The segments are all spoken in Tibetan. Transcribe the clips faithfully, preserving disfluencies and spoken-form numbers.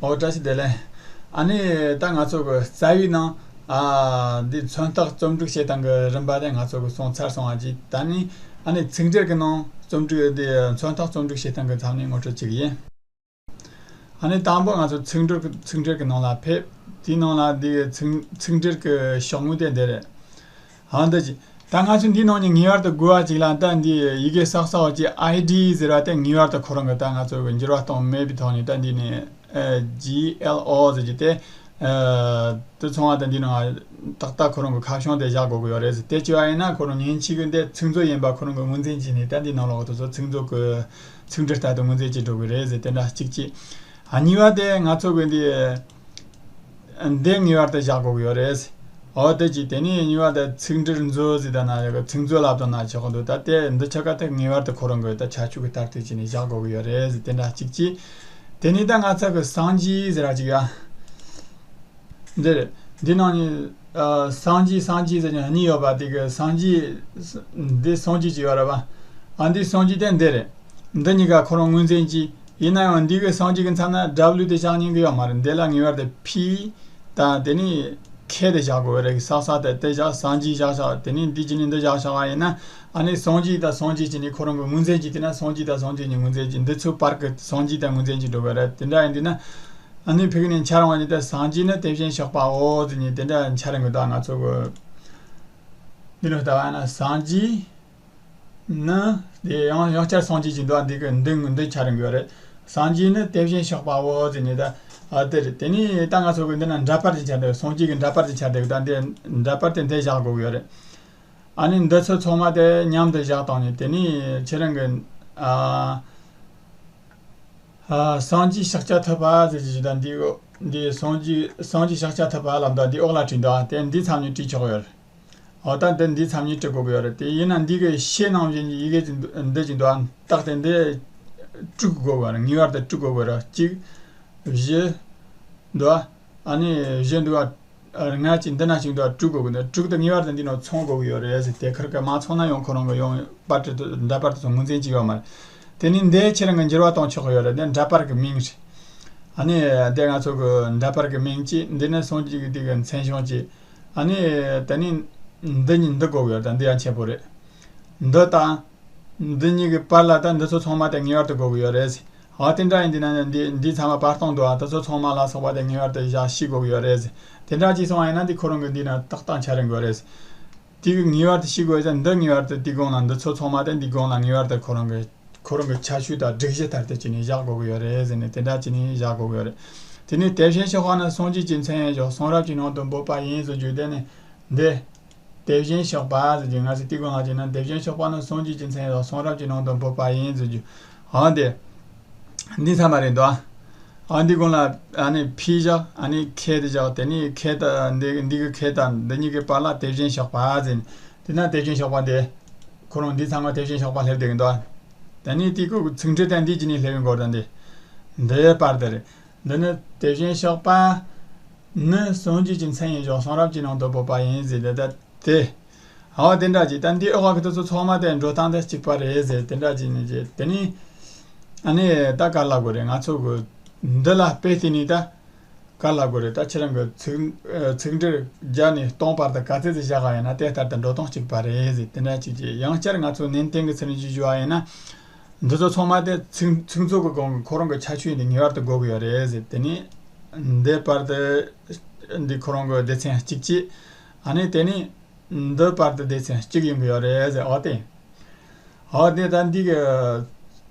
ཨོ་བཀྲ་ཤིས་བདེ་ལེགས། ཨ་ནི་ད་ང་ཚོ་གི་རྩ་བའི་ནང་ཨ་འདི་མཚོན་རྟགས་རྩོམ་སྒྲིག་བྱེད་སྟངས་ཀྱི་རིམ་པ་དེ་ང་ཚོ་གི་སོང་ཚར་སོང་བ་ཅིག་ད་ནི་ཨ་ནི་ཚིག་འགྲེལ་གྱི་ནང་རྩོམ་སྒྲིག་འདི་མཚོན་རྟགས་རྩོམ་སྒྲིག་བྱེད་སྟངས་ཀྱི་མཚམས་ནས་ངོ་སྤྲོད་ཅིག་ཡིན། ཨ་ནི་དང་པོ་ང་ཚོ་ཚིག་འགྲེལ་གྱི་ཚིག་འགྲེལ་གྱི་ནང་ལ་ཕེབས། དེའི་ནང་ལ་འདི་ཚིག་ཚིག་འགྲེལ་གྱི་ཤོག་ངོས་དེ་འདི་རེད། ཨ་འདི་ཅི། ད་ང་ཚོ་འདི་ནང་ནས་ངེས་པར་དུ་དགོས་པ་ཅིག་ལ་ད་འདི་ཡི་གེ་གསར་གསར་བ་ཅིག་ཨའི་ཌི་ཟེར་བ་དེ་ངེས་པར་དུ་ཁོ་རང་གི་ད་ང་ཚོ་གི་འགྱུར་བ་གཏོང་མེད་པའི་ཐོག་ནས་ད་འདི་ནས་ཨ་ཇི་ཨེལ་ཨོ་ཟེར་གྱི་དེ་ཨ་དེ་ཚང་མ་ད་འདི་ནང་ཏག་ཏག་ཁོ་རང་གི་ཁ་བྱང་དེ་བཞག་དགོས་ཀྱི་ཡོད་རེད་ཟེར། དེ་བྱས་པ་ཡིན་ན་ཁོ་རང་མཉེན་ཆས་གི་འདི་ཚིག་མཛོད་ཡིན་པ་ཁོ་རང་གི་ངོས་འཛིན་བྱས་ནས་ད་འདི་ནང་ལོགས་དེ་ཚོ་ཚིག་མཛོད་གི་ཚིག་འགྲེལ་ལྟར་དུ་ངོས་འཛིན་བྱེད་འགྲོ་གི་རེད་ཟེར། དེ་འདྲ་གཅིག་བྱས། ཨ་གཉིས་པ་དེ་ང་ཚོ་གི་འདི་འདི་ངེས་པར་དུ་བཞག་དགོས་ཀྱི་ཡོད་རེད། འོ་དེ་གཅིག་དེ་ནས་གཉིས་པ་དེ་ཚིག་འགྲེལ་མཛོད་ཟེར་ད་ན་ཡོད་གི་ཚིག་མཛོད་ལབ་དང་ན་ཆོག་གི་འདུག་ད་དེ་འདི་ཆ་ག་དེ་ངེས་པར་དུ་ཁོ་རང་གི་ད་ཁྱད་ཆོས་ཀྱི་ལྟར་དུ་བྱས་ནས་བཞག་དགོས་ཀྱི་ཡོད་རེད་ཟེར། དེ་འདྲ་གཅིག་བྱས། དེ་ནས་ད་ང་ཚོ་གི་སངས་རྒྱས་ཟེར་བ་ཅིག་ཡ། འདིར། འདི་ནང་ནས་ཨ་སངས་རྒྱས་སངས་རྒྱས་ཟེར་ནས་གཉིས་ཡོད་པ་དེ་གི་སངས་རྒྱས། འདི་སངས་རྒྱས་ཅིག་ཡོད་རེད་པ། ཨ་འདི་སངས་རྒྱས་དེ་འདི་རེད། འདི་གཉིས་ཀ་ཁོ་རང་ངོས་འཛིན་གྱིས་ཡིན་ན་ཡང་འདི་གི་སངས་རྒྱས་ཀྱི་མཚམས་ན་W དེ་བཞག་ཉན་གི་ཡོད་མ་རེད། འདི་ལ་ངེས་པར་དུ་P དང་དེ་ནས་K དེ་བཞག་དགོས་རེད། ས་ས་དེ་དེ་བཞག་སངས་རྒྱས་བཞག་བཞག་དེ་ནས་འདི་གཅིག་ནས་འདི་བཞག་བཞག་པ་ཡིན་ན་ཨ་ནི་སངས་རྒྱས་དང་སངས་རྒྱས་གཅིག་ནས་ཁོ་རང་གི་ངོས་འཛིན་གྱིས་དེ་ན་སངས་རྒྱས་དང་སངས་རྒྱས་གཉིས་ངོས་འཛིན་གྱིས་འདི་ཚོའི་བར་གྱི་སངས་རྒྱས་དང་ངོས་འཛིན་གྱིས་འགྲོ་གི་རེད། དེ་འདྲ་ཡིན་དུས་ན། ཨ་ནི་ཕ་གི་ནས་འཆར་འོང་ནི་དེ་སངས་རྒྱས་ནི་དེ་བཞིན་གཤེགས་པའོ་ཟེར་ནས་དེ་འདྲ་འཆར་འོང་གི་འདུག་ང་ཚོ་གི་འདི་ནི་ལྟ་བ་ན་སངས་རྒྱས་ནི་དེ་ཡང་ཡང་བསྐྱར་སངས་རྒྱས་ཀྱི་འདུག་འདི་གི་འདི་འདི་འཆར་འོང་གི་རེད། སངས་རྒྱས་ནི་དེ་བཞིན་གཤེགས་པའོ་ཟེར་ནས་ད་ཨ་དེ་རེད། དེ་ནས་ད་ང་ཚོ་གི་འདི་ན་འདྲ་པར་ཅིག་འཆར་འདུག་སངས་རྒྱས་ཀྱི་འདྲ་པར་ཅིག་འཆར་འདུག་ད་འདི་འདྲ་པར་དེ་འདི་བཞག་དགོས་ཀྱི་ཡོད་རེད། ཨ་ནི་འདི་ཚོ་ཚང་མ་དེ་མཉམ་དུ་བཞག་བཏང་ནས་དེ་ནས་ཁྱེད་རང་གི་ཨ། ཨ། སངས་རྒྱས་ཤཱཀྱ་ཐུབ་པ་ཟེར་གྱི་ཞིག་དང་འདི་འདི་སངས་རྒྱས་སངས་རྒྱས་ཤཱཀྱ་ཐུབ་པ་ལབ་འདུག་འདི་འོག་ལ་བྲིས་འདུག་དེ་འདི་མཚམས་ནས་བྲིས་ཆོག་ཡོད་རེད། འོ་ད་འདི་འདི་མཚམས་ནས་བྲིས་དགོས་ཀྱི་ཡོད་རེད། དེ་ཡིན་ན་འདི་གི་ཤད་ནང་བཞིན་གྱི་ཡི་གེ་ཅིག་འདུག་འདི་ཅིག་འདུག་རྟགས་དེ་འདི་དཀྲུག་དགོས་ཀྱི་རེད། ངེས་པར་དུ་དཀྲུག་དགོས་ཀྱི་རེད། གཅིག་བཞི་འདུག་ཨ་ནི་བཞི་འདུག་ལྔ་གཅིག་འདི་ན་གཅིག་འདུག་དཀྲུག་དགོས་ཀྱི་འདུག་དཀྲུག་དེ་ངེས་པར་དུ་འདི་ནང་མཚུངས་དགོས་ཀྱི་ཡོད་རེད་ཟེར། དེ་ཁར་གི་མ་མཚུངས་ན་ཡང་ཁོ་རང་གི་ཡང་པར་དེ་ཚོ་འདྲ་པར་དེ་ཚོ་ངོས་འཛིན་གྱི་ཡོད་མ་རེད། དེ་ནི་འདི་ཁྱེད་རང་གི་འགྱུར་བ་གཏོང་ཆོག་གི་ཡོད་རེད། འདི་འདྲ་པར་གི་མིང་རེད། ཨ་ནི་འདི་ང་ཚོ་གི་འདྲ་པར་གི་མིང་གཅིག་འདི་ནི་སངས་རྒྱས་ཀྱི་དེ་གི་མཚན་བྱང་གཅིག་ཨ་ནི་དེ་ནི་འདི་གཉིས་འདི་དགོས་ཀྱི་ཡོད་རེད། འདི་ཡང་ཆེན་པོ་རེད། འདི་དང་། འདི་གཉིས་ཀྱི་བར་ལ་ད་འདི་ཚོ་ཚང་མ་དེ་ངེས་པར་དུ་དགོས་ཀྱི་ཡོད་རེད། ཨ་དེ་འདྲ་ཡིན་དུས་ན་འདི་འདི་ཚང་མ་བར་སྟོང་འདུག་ཨ་དེ་ཚོ་ཚང་མ་ལ་སོགས་པ་དེ་ངེས་པར་དུ་བཞག་ཤེས་དགོས་ཀྱི་ཡོད་རེད། དེ་འདྲ་ཅིག་སོང་བ་ཡིན་ན་འདི་ཁོ་རང་གི་འདི་ན་ཏག་ཏག་འཆར་རན་དགོས་རེད། དེ་གི་ངེས་པར་དུ་ཤེས་དགོས་ཙང་འདི་ངེས་པར་དུ་དེ་གོང་ལ་འདི་ཚོ་ཚང་མ་དེ་འདི་གོང་ལ་ངེས་པར་དུ་ཁོ་རང་གི་ཁོ་རང་གི་ཁྱད་ཆོས་དང་སྒྲིག་གཞི་ལྟར་དུ་བྱས་ནས་བཞག་དགོས་ཀྱི་ཡོད་རེད་ཟེར་ནས་དེ་འདྲ་བྱས་ནས་བཞག་དགོས་ཀྱི་ཡོད་རེད། དེ་ནས་དེ་བཞིན་གཤེགས་པ་ནི་སངས་རྒྱས་ཀྱི་མཚན་ཡིན་ཞིང་གསུང་རབ་ཀྱི་ནང་དུ་འབོད་པ་ཡིན་ཟེར་རྒྱུ་དེ་ནི་འདི། དེ་བཞིན་གཤེགས་པ་ཟེར་གྱི་ང་ཚོས་དེ་གོང་ལ་བྱས་ན་དེ་བཞིན་གཤེགས་པ་ནི་སངས་རྒྱས་ཀྱི་མཚན་ཡིན་ལ་གསུང་རབ་ཀྱི་ནང་དུ་འབོད་པ་ཡིན་ཟེར་རྒྱུ། འོ་དེ། འདི་ཚང་མ་རེད་འདུག་ཨ་འདི་གོང་ལ་ཨ་ནི་ཕི་བཞག་ཨ་ནི་ཁེ་དེ་བཞག་དེ་ནི་ཁེ་ད་འདི་འདི་གི་ཁེ་ད་འདི་གཉིས་ཀྱི་བར་ལ་དེ་བཞིན་གཤེགས་པ་ཟེར་ནས་དེ་ན་དེ་བཞིན་གཤེགས་པ་འདི། ཁོ་རང་འདི་ཚང་མ་དེ་བཞིན་གཤེགས་པ་སླེབས་བསྡད་ཀྱི་འདུག་ཨ། དེ་ནི་དེ་གི་ཚིག་འགྲེལ་དང་འདི་གཅིག་ནི་སླེབས་ཡོང་གི་ཡོད་རེད་འདི། འདིའི་བར་དེ་རེད། འདི་ནི་དེ་བཞིན་གཤེགས་པ། ནི་སངས་རྒྱས་ཀྱི་མཚན་ཡིན་ཞིང་གསུང་རབ་ཀྱི་ནང་དུ་འབོད་པ་ཡིན་ཟེར་ཏེ་ད་དེ། འོ་དེ་འདྲ་ཅིག་ད་འདི་ཨོ་ཁ་གི་དེ་ཚོ་ཚང་མ་དེ་འགྲོ་སྟངས་དེ་གཅིག་པ་རེད་ཟེར་དེ་འདྲ་ཅིག་ནི་ཅིག་དེ་ནི། ཨ་ནི་ད་ག་ལབ་དགོས་རེད། ང་ཚོ་གི་འདི་ལ་དཔེ་བལྟས་ནི་ད། ག་ལབ་དགོས་རེད། ད་ཁྱེད་རང་གི་ཚིག་ཚིག་འགྲེལ་བརྒྱ་ནས་སྟོང་བར་དུ་ག་ཚད་ཅིག་བཞག་པ་ཡིན་ན་དེ་ལྟར་དུ་འགྲོ་སྟངས་གཅིག་པ་རེད་ཟེར་དེ་འདྲ་ཅིག་ཅིག་ཡང་བསྐྱར་ང་ཚོ་ནན་ཏན་གི་ཚུལ་ནས་ཅིག་ཞུ་བ་ཡིན་ན། འདི་ཚོ་ཚང་མ་དེ་ཚིག་ཚིག་མཛོད་ཀྱི་སྒང་གི་ཁོ་རང་གི་ཁྱད་ཆོས་ཡིན་ཏེ་ངེས་པར་དུ་དགོས་ཀྱི་ཡོད་རེད་ཟེར། དེ་ནི་འདི་བར་དུ་འདི་ཁོ་རང་གི་སྡེ་ཚན་གཅིག་བྱས། ཨ་ནི་དེ་ནི་འདི་བར་དུ་སྡེ་ཚན་གཅིག་ཡིན་གྱི་ཡོད་རེད་ཟེར། འོ་དེ། འོ་དེ་ད་འདི་གི་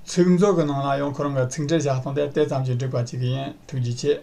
ཚིག་མཛོད་ཀྱི་ནང་ལ་ཡང་ཁོ་རང་གི་ཚིག་འགྲེལ་བཞག་སྟངས་དེ་དེ་ཙམ་གྱིས་འགྲིག་པ་ཅིག་ཡིན། ཐུགས་རྗེ་ཆེ།